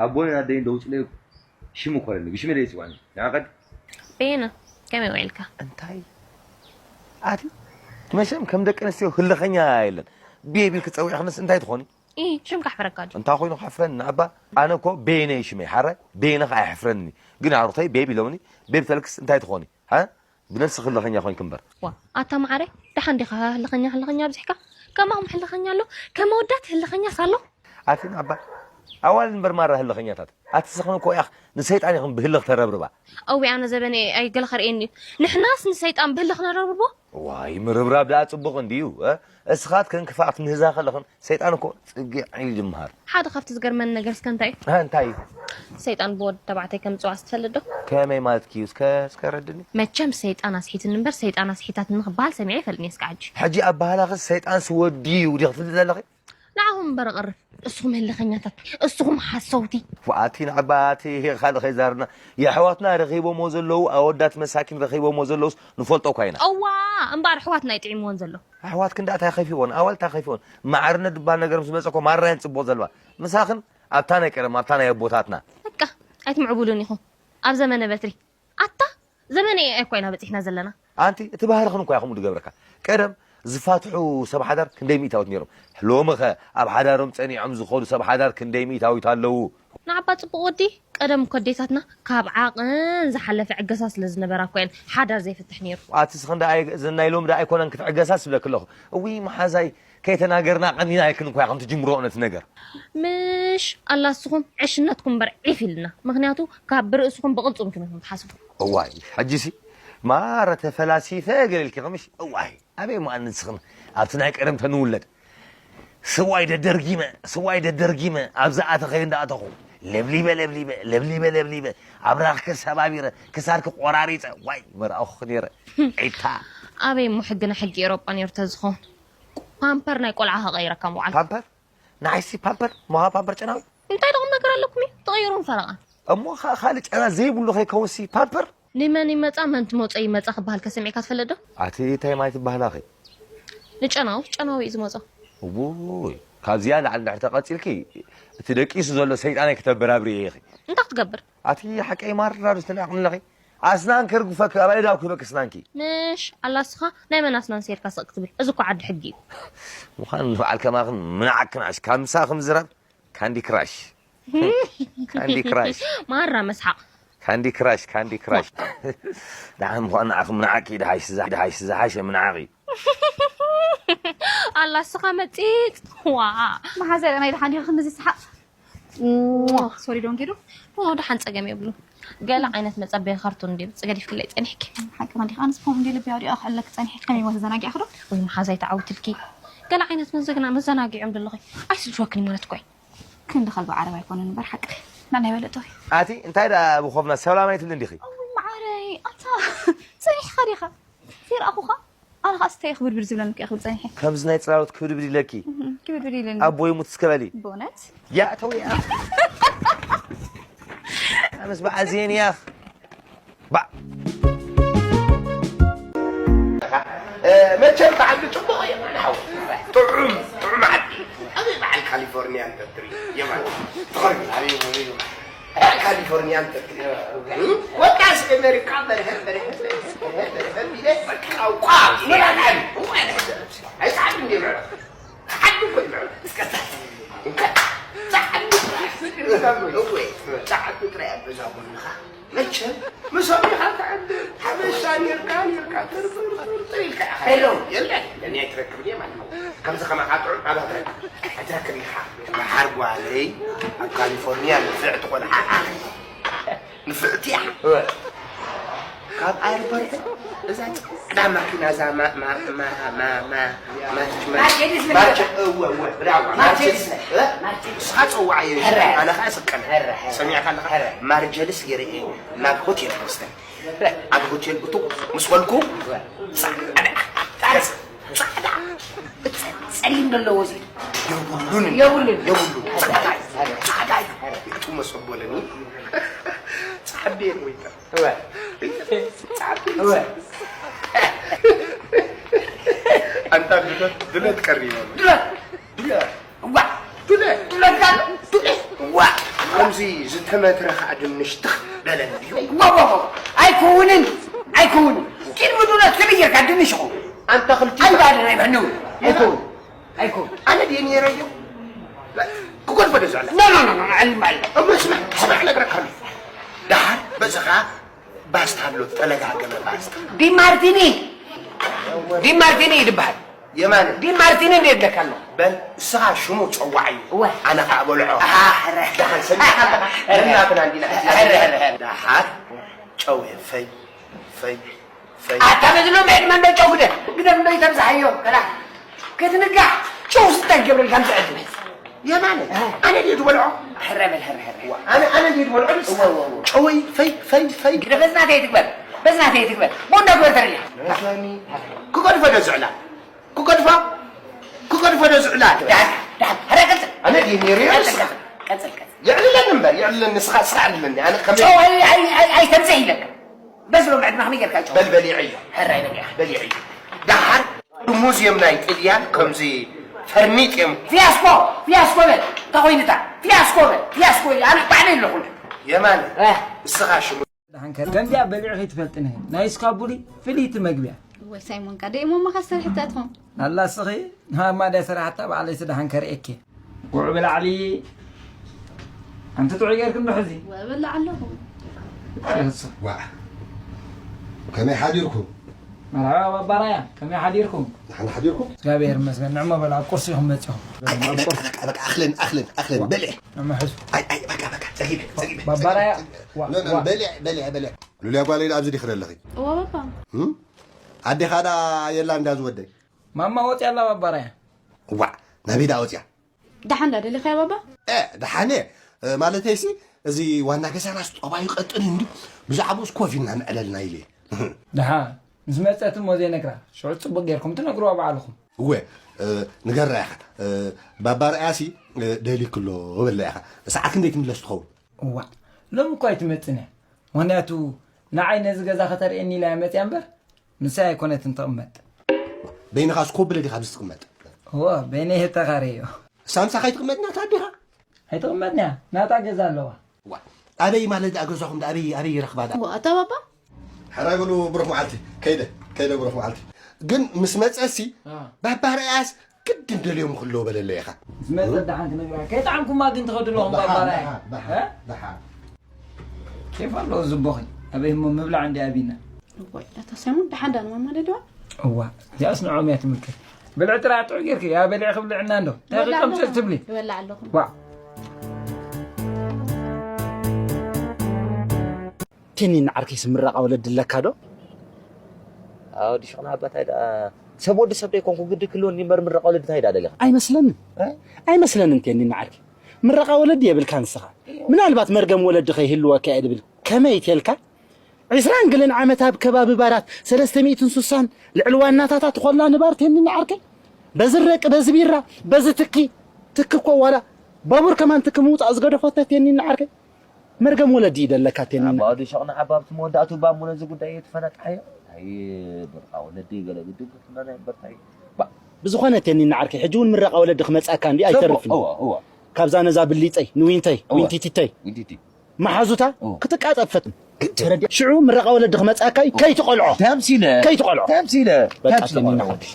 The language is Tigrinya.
ኣቦይን ኣደይን ደውፅለይ ሽሙ ኮለኒ ብሽመይ ደይፅዋኒ ንዓቐድ ቤነ ከመይ ውዒልካ? እንታይ ኣቲ መሸም ከም ደቂ ኣንስትዮ ህልኸኛ የለን። ቤቢ ክፀዊዕኽንስ እንታይ ትኾኒ? ኢ ሽም ካሕፍረካ ጆ። እንታይ ኮይኑ ካሕፍረኒ ንኣባ? ኣነ እኮ ቤነ እዩ ሽመይ ሓራይ ቤነ ከዓ ይሕፍረኒ። ግን ኣሩተይ ቤቢ ኢሎምኒ። ቤቢ ተልክስ እንታይ ትኾኒ? ሃ? ብነብስኺ ህልኸኛ ኮይንኪ እምበር። ዋ ኣታ መዓረይ ደሓን ዲኻ ህልኸኛ ህልኸኛ ኣብዚሕካ? ከማኹም ህልኸኛ ኣሎ? ከመወዳት ህልኸኛስ ኣሎ? ኣቲ ንኣባ ኣዋልድ እምበር ማራ ህልኸኛታት። ኣቲ ስኽን እኮ ኢኽ ንሰይጣን ኢኽን ብህልኽ ተረብርባ። እዊ ኣነ ዘበነ ኣይገለ ከርእየኒ እዩ። ንሕናስ ንሰይጣን ብህልኽ ነረብርቦ? ዋይ ምርብራብ ደኣ ጽቡቕ እንድዩ። እ? እስኻትክን ክፍኣት ምህዛ ከለኽን ሰይጣን እኮ ጽግዕ ኢሉ ድምሃር። ሓደ ካብቲ ዝገርመኒ ነገር እስከ እንታይ እዩ? እ፣ እንታይ እዩ? ሰይጣን ብወዲ ተባዕታይ ከም ዝጽዋዕስ ትፈልጥ ዶ? ከመይ ማለትኪ እዩ? እስከ እስከ ረድኒ። መቸም ሰይጣን ኣስሒትኒ እምበር ሰይጣን ኣስሒታትኒ ክበሃል ሰሚዐ ይፈልጥን እየ እስካብ ሕጂ። ሕጂ ኣበሃላኽስ ሰይጣንስ ወዲ እዩ ዲኺ ትብሊ ዘለኺ? ንዓኹም እምበር ኣቕርብ። እስኹም ህልኸኛታት፣ እስኹም ሓሰውቲ። ኣቲ ንዕባ ኣቲ ካልእ ከይዛርና የሕዋትና ረኺቦሞ ዘለዉ ኣወዳት መሳኪን ረኺቦሞ ዘለዉስ ንፈልጦ እኳ ኢና። እዋ እምበኣር ኣሕዋትና እዩ ጥዒምወን ዘሎ። ኣሕዋትክን ደኣ እንታይ ከፊእወን ኣዋልድ እንታይ ከፊእወን። ማዕርነት ዝበሃል ነገር ምስ መጸ እኮ ማራ እየን ጽቡቕ ዘለዋ። ምሳኽን ኣብታ ናይ ቀደም ኣብታ ናይ ኣቦታትና። በቃ ኣይትምዕቡሉን ኢኹም ኣብ ዘመነ በትሪ። ኣታ ዘመነ ኤኣይ እኮ ኢና በጺሕና ዘለና። ኣንቲ እቲ ባህርኽን እኳ ኢኹም ድገብረካ። ቀደም ዝፋትሑ ሰብ ሓዳር ክንደይ ሚእታዊት ነይሮም። ሎምኸ ኣብ ሓዳሮም ጸኒዖም ዝኸዱ ሰብ ሓዳር ክንደይ ሚእታዊት ኣለዉ። ንዓባ ጽቡቕ ወዲ ቀደም እኮ ኣዴታትና ካብ ዓቕን ዝሓለፈ ዕገሳ ስለ ዝነበራ እኮ እየን ሓዳር ዘይፍትሕ ነይሩ። ኣቲ ስኽን ደኣ እዘን ናይ ሎሚ ደኣ ኣይኮነን ክትዕገሳ ስብለኪ ኣለኹ። እውይ መሓዛይ ከይተናገርና ቀኒና ኢልክን እኳ ኢኽን ትጅምርኦ ነቲ ነገር። ምሽ ኣላ እስኹም ዕሽነትኩም እምበር ዒፍ ኢልና ምኽንያቱ ካብ ብርእስኹም ብቕልጹምኩም ኢኹም ትሓስቡ። እዋይ ሕጂሲ ማረ ተፈላሲፈ ገለ ኢልኪ ምሽ እዋይ ኣበይ እሞ ኣነ ንስኽን ኣብቲ ናይ ቀደም ተንውለድ ስዋይ ደደርጊመ ስዋይ ደደርጊመ ኣብ ዝኣተኸዮ እንዳኣተኹ ለብሊበ ለብሊበ ለብሊበ ለብሊበ ኣብራኽኪ ሰባቢረ ክሳድኪ ቆራሪፀ ዋይ መርኣኹኺ ነይረ ዒታ ኣበይ እሞ ሕግና ሕጊ ኤሮጳ ነይሩ ተዝኸውን ፓምፐር ናይ ቆልዓ ከቐይረካ ምውዓል ፓምፐር ንዓይሲ ፓምፐር ምሃብ ፓምፐር ጨናዊ እንታይ ደቑም ነገር ኣለኩም እዩ ተቐይሩን ፈረቓ እሞ ከዓ ካልእ ጨና ዘይብሉ ከይከውንሲ ፓምፐር ንመን ይመፃ መን ትመፆ ይመፃ ክበሃል ከሰሚዕካ ትፈልጥ ዶ ኣቲ እንታይ ማይ ትበሃላኺ ንጨናዊ ጨናዊ እዩ ዝመፆ እውይ ካብዚኣ ላዕሊ እንድሕር ተቐፂልኪ እቲ ደቂሱ ዘሎ ሰይጣን ክተበራብሪ ኢኺ እንታይ ክትገብር ኣቲ ሓቀይ ማራ ዶ ዝተናቕኒ ኣለኺ ኣስናን ከርግፈኪ ኣብ ኣእዳው ክህበኪ ኣስናንኪ ምሽ ኣላ እስኻ ናይ መን ኣስናን ሴርካ ስቕ ክትብል እዚ እኮ ዓዲ ሕጊ እዩ ምዃን ንበዓል ከማኽን ምንዓክን ኣሽ ካብ ምሳኽን ዝራብ ካንዲ ክራሽ ካንዲ ክራሽ ማራ መስሓቕ ካንዲ ክራሽ ካንዲ ክራሽ ደሓን ምዃን ንዓኺ ምንዓቂ ደሓሽ ዝሓ- ደሓሽ ዝሓሸ ምንዓቂ ኣላ እስኻ መፂፅ ዋ መሓዘ ናይ ደሓን ዲኻ ክንዚ ሰሓቕ ሶሪ ዶንጌ ዶ ደሓን ፀገም የብሉ ገለ ዓይነት መፀበዪ ካርቶን እንዲ ገዲፍክለይ ፀኒሕኪ ሓቂ መዲኻ ኣነስ ፖም እንዲ ልቢ ኣውዲኣ ክዕለክ ፀኒሐ ከመይ ሞ ተዘናጊዕኺ ዶ ወይ መሓዛይ ተዓውትልኪ ገለ ዓይነት መዘግና መዘናጊዖም ዘለኺ ኣይስልችወክን ማለት እኮ እዩ ክንዲ ከልቢ ዓረብ ኣይኮነን እምበር ሓቂ ናናይ በለጦ ኣቲ እንታይ ደኣ ብኾፍና ሰላም ኣይትብሊ እንዲኺ እውይ መዓረይ ኣታ ፀኒሕኻ ዲኻ ዘይረኣኹኻ ኣነ ከዓ ስታይ ክብድብድ ዝብለኒ እኮ ክብል ፀኒሐ ከምዚ ናይ ፅላሎት ክብድብድ ኢለኪ ክብድብድ ኢለኒ ኣቦ ይሙት እስከ በሊ ብእውነት ያእተው ያ ኣነስ በዓል ዜን እያ ባዕ መቸም ብዓል ፅቡቕ እዩ ማንሓው ጥዑም ጥዑም ዓዲ ኣበይ በዓል ካሊፎርኒያ እንተትርኢ የማን ትኸርቢ ኣበይ ኣበይ በዓል ካሊፎርኒያ እንተትርኢ ወጣስ ኣሜሪካ በርሀ በርሀ በርሀ በርሀ በርሀ ቢለ በቃ ቋ ይላል ኣይሰዓት እንዲ ምዕራፍ ዓዲ እኮ እዩ ምዕራፍ እስከ ዛዓዲ ዛዓዲ ጥራይ ኣብ ገዛ ጎንኻ መቸም ምሶም ኢኻ ትዓድር ሓበሻ ኔርካ ኔርካ ጥርጥርጥር ኢልካ ኢኻ ሄሎ የለ ለኒ ኣይትረክብን እየ ማለት ነው ከምዚ ከማኻ ጥዑም ኣባትረ ኣይትረክብ ኢኻ መሓር ጓለይ ኣብ ካሊፎርኒያ ንፍዕቲ ቆልዓ ኣኺ ንፍዕቲ እያ ካብ ኣየርፖርት እዛ ፃዕዳ ማኪና እዛ ማርቸ እወ እወ ብራዋ ማርቸ እስኻ ፀዋዓዮ ኣነ ከዓ ስቀን ሰሚዕካ ኣለኻ ማርጀልስ ገይረ እየ ናብ ሆቴል ክወስደን ኣብ ሆቴል እቱ ምስ በልኩ ፃዕዳ ፃዕዳ ፀሊም ዘለዎ እዚ የብሉን የብሉን የብሉ ፃዕዳ እዩ ፃዕዳ እዩ እቱ መሰቦለኒ ፃዕዳ ወይታ ኣንታ ድለት ድለት ቀሪበ ድለት ድለት ዋ ድለት ድለት ዋ ከምዚ ዝተመትረ ከዓ ድንሽ ትኽ በለኒ እዩ። ዋው፣ ዋው፣ ዋው። ኣይከውንን፣ ኣይከውንን። ኪድ ምዱናት ከመይ ጌርካ ድንሽ ይኸውን? ኣንተ ክልቲ ኣይ ባል ናይ ብሕነው። ኣይከውን፣ ኣይከውን። ኣነ ድየ ነይረዮ? ክጎድፎ ዶ ዝዕላ? ኖ፣ ኖ፣ ኖ፣ ኖ፣ ኣልም፣ ኣልም። እሞ ስማዕ፣ ስማዕ፣ እነግረካ ኣለኹ። ደሓር በዚ ኸዓ ባስታ ኣሎ፣ ተለጋገመ ባስታ። ዲማርቲኒ፣ ዲማርቲኒ እዩ ዝበሃል። የማነ። ዲማርቲኒ እንደ ይብለካ ኣሎ። በል፣ እስኻ ሽሙ ጸዋዕ እዩ። እወ። ኣነ ኸዓ በልዖ። ኣሃ፣ ሕረ። ደሓን ሰሚዕካ ኣለኻ? ሕረ። ነናትና እንዲና። ሕረ፣ ሕረ፣ ሕረ። ደሓር ጨው ፈይ፣ ፈይ፣ ፈይ። ኣታ በዚ ሎሚ ዕድመ እንዶ ጨው ግደፍ፣ ግደፍ እንዶ ይተብዝሓዮ። ከላ ክትንጋሕ ጨው ስታይ ገብረልካ ምዚ ዕድመ። የማነ፣ እ። ኣነ ድየ ዝበልዖ? ሕረ በል፣ ሕረ፣ ሕረ። ኣነ፣ ኣነ ድየ ዝበልዖ? እወ፣ እወ፣ እወ። ጨወይ ፈይ፣ ፈይ፣ ፈይ። ግደፍ፣ በዚ ናተይ ትግበር፣ በዚ ናተይ ትግበር። ቦንዳ ግበር ተረኛ። ነዛኒ ክገድፎ ዶ ዝዕላ? ክገድፎ፣ ክገድፎ ዶ ዝዕላ? ዳሓር፣ ዳሓር፣ ሕረ ቀጽል። ኣነ ድየ ነይረ? ቀጽል፣ ቀጽል፣ ቀጽል፣ ቀጽል። የዕልለኒ እምበር፣ የዕልለኒ፣ ንስኻ፣ ንስኻ ኣዕልለኒ። ኣነ ከመይ ጨው ኣይ-፣ ኣይ-፣ ኣይ-፣ ኣይተምጽእ ኢለካ። በዚ ሎም ዕድመ ከመይ ጌርካ ጨው? በል በሊዐዮ። ሕራይ በሊዐ። በሊዐዮ። ደሓር ሙዝየም ናይ ጥልያን ከምዚ ፈርኒጥ እዮም። ፊያስኮ፣ ፊያስኮ በል። እንታይ ኮይኑታ? ፊያስኮ በል። ፊያስኮ ኢለ ኣነ ባዕለይ ኣለኹ። የማነ፣ እ። እስኻ ሽሙ ደሓን ከ-፣ ከምዚኣ በሊዕኺ ትፈልጥኒ? ናይ ስካቡሊ ፍልይቲ መግቢያ። ወይ ሳይሞን፣ ቃ ደይ ሞማ ካስተርሕታ ትኾን? ኣላ እስኺ፣ ንሃማ ድያ ሰራሕታ፣ ባዕለይሲ ደሓን ከርእየኪ። ውዑ ብላዕሊ፣ ኣንቲ ጥዑይ ጌርኪ እንዶ ሕዚ? ወበላ ኣለኹ። ይኸሱ። ዋዕ። ከመይ ሓዲርኩም? መርሓባ ባባራያ፣ ከመይ ሓዲርኩም? ንሕና ሓዲርኩም? እግዚኣብሔር ይመስገን፣ ንዕሞ በሉ፣ ኣብ ቁርሲ ኢኹም መጺኹም። ኣይ፣ ኣይ፣ ኣብ በቃ፣ ቁርሲ። በቃ፣ በቃ፣ ኣኽለን፣ ኣኽለን፣ ኣኽለን፣ በልዕ። ንዕሞ ሕሱ። ኣይ፣ ኣይ፣ በቃ፣ በቃ፣ ጸጊበ፣ ጸጊበ። ባባራያ፣ ጸጊበ። ዋ፣ ኖ፣ ኖ፣ ዋ። በልዕ፣ በልዕ፣ በልዕ። ሉልያ ጓለይ ኣብዚ ዲኺ ዘለኺ? እወ፣ ባባ። እም? ኣዴኻ ደኣ የላ እንዳ ዝወደይ? ማማ ወጽያ ኣላ ባባራያ። ዋዕ፣ ናበይ ደኣ ወጽያ? ደሓን ዳ ደሊኻያ ባባ? እ፣ ደሓን እየ። እ፣ ማለተይሲ፣ እዚ ዋና ገዛናስ ጠባዩ ቀጥን እንድዩ፣ ብዛዕባኡስ ኮፍ ኢልና ንዕለልና ኢለ እየ። ደሓን፣ ምስ መጸት እሞ ዘይነግራ፣ ሽዑ ጽቡቕ ጌርኩም ትነግርዋ ባዕልኹም። እወ፣ እ፣ ንገራ ኢኻ። እ፣ ባባ ርኣያሲ፣ እ፣ ደሊክሎ በላ ኢኻ። ሰዓት ክንደይ ትምለስ ትኸውን? እዋእ፣ ሎሚ እኮ ኣይትመጽን እያ። ምኽንያቱ፣ ንዓይ ነዚ ገዛ ከተርእየኒ ኢላ እያ መጽያ እምበር፣ ንሳ ኣይኮነትን ትቕመጥ። በይንኻስ ኮብለ ዲኻ ኣብዚ ትቕመጥ? እወ፣ በይነይ እየ ተኻርየዮ። ሳምሳ ከይትቕመጥ ናታ ኣዴኻ? ኣይትቕመጥን እያ፣ ናታ ገዛ ኣለዋ። ዋ፣ ኣበይ ማለት ደኣ ገዛኹም ደኣ ኣበይ፣ ኣበይ ይረኽባ ደኣ? ዋ፣ ኣታ ባባ? ሕራይ በሉ ብሩኽ መዓልቲ። ከይደ፣ ከይደ ብሩኽ መዓልቲ። ግን ምስ መጸሲ፣ አ። ባባ ርኣያስ ግድን ደልዮም ክህልዎ በለለይ ኢኻ። ምስ መጸት ደሓን ክነግራ። ከይጠዓምኩማ ግን ትኸዱ ኣለኹም ባባ ርኣያ። ደሓን፣ ደሓን፣ እ? ደሓን። ኬፍ ኣለዎ ዝቦኺ። ኣበይ እሞ ምብላዕ እንዲ ኣቢና። እዋይ፣ ኣታ ሳይሞን ደሓን ዳን ማማ ደድዋ? እዋ፣ እዚኣስ ንዖም እያ ትምልከት። ብልዒ ጥራይ ጥዑይ ጌርኪ፣ ያ በሊዕኺ ብልዕና እንዶ። እንታይ ይበልዕ ከምጽእ ኣለኹ። ትብሊ? ይበልዕ ኣለኹ። ዋ። ቴኒን ዓርከይስ ምረቓ ወለዲ ኣለካ ዶ? ኣዎ፣ ዲሽቕና ኣባታይ ደኣ ሰብ ወዲ ሰብ ደይኮንኩ ግዲ ክልወኒ እምበር ምረቓ ወለዲ እንታይ ደኣ ደሊኻ? ኣይመስለንን። እ? ኣይመስለንን ቴኒን ዓርከይ። ምረቓ ወለዲ የብልካ ንስኻ። ምናልባት መርገም ወለዲ ከይህልወካ እየ ድብል። ከመይ ተልካ? ዕስራን ገለን ዓመት ኣብ ከባቢ ባራት ሰለስተ ሚእትን ስሳን ልዕሊ ዋናታታ ትኾላ ንባር ቴኒን ዓርከይ። በዚ ረቂ፣ በዚ ቢራ፣ በዚ ትኪ፣ ትኪ እኮ ዋላ ባቡር ከማን ትኪ ምውጻእ ዝገደፎ ቴኒን ዓርከይ። መርገም ወለዲ እዩ ደለካ ቴኒን። ኣባዲ ሸቕና ዓባብቲ መወዳእቱ ባሙ ነዚ ጉዳይ እየ ትፈነጥሓዮ። ኣይ ብርኻ ወለዲ ገለ ግድብ ክመና ይበርታይ። ባ ብዝኾነ ቴኒን ዓርከይ፣ ሕጂ እውን ምረቓ ወለዲ ክመጻካ እንዲ እወ፣ ኣይተርፍን። እወ፣ እወ። ካብዛ ነዛ ብሊጸይ፣ ንዊንተይ፣ እወ። ዊንቲቲተይ። ዊንቲቲ። መሓዙታ እወ። ክትቃጸብ ፈትን። ግድ። ተረዲኣ። ሽዑ ምረቓ ወለዲ ክመጻካ እዩ፣ እወ። ከይትቆልዖ። ተምሲለ። ከይትቆልዖ። ተምሲለ። በቃ ተምሲለ ቴኒን ቆልዖ። ዓርከይ።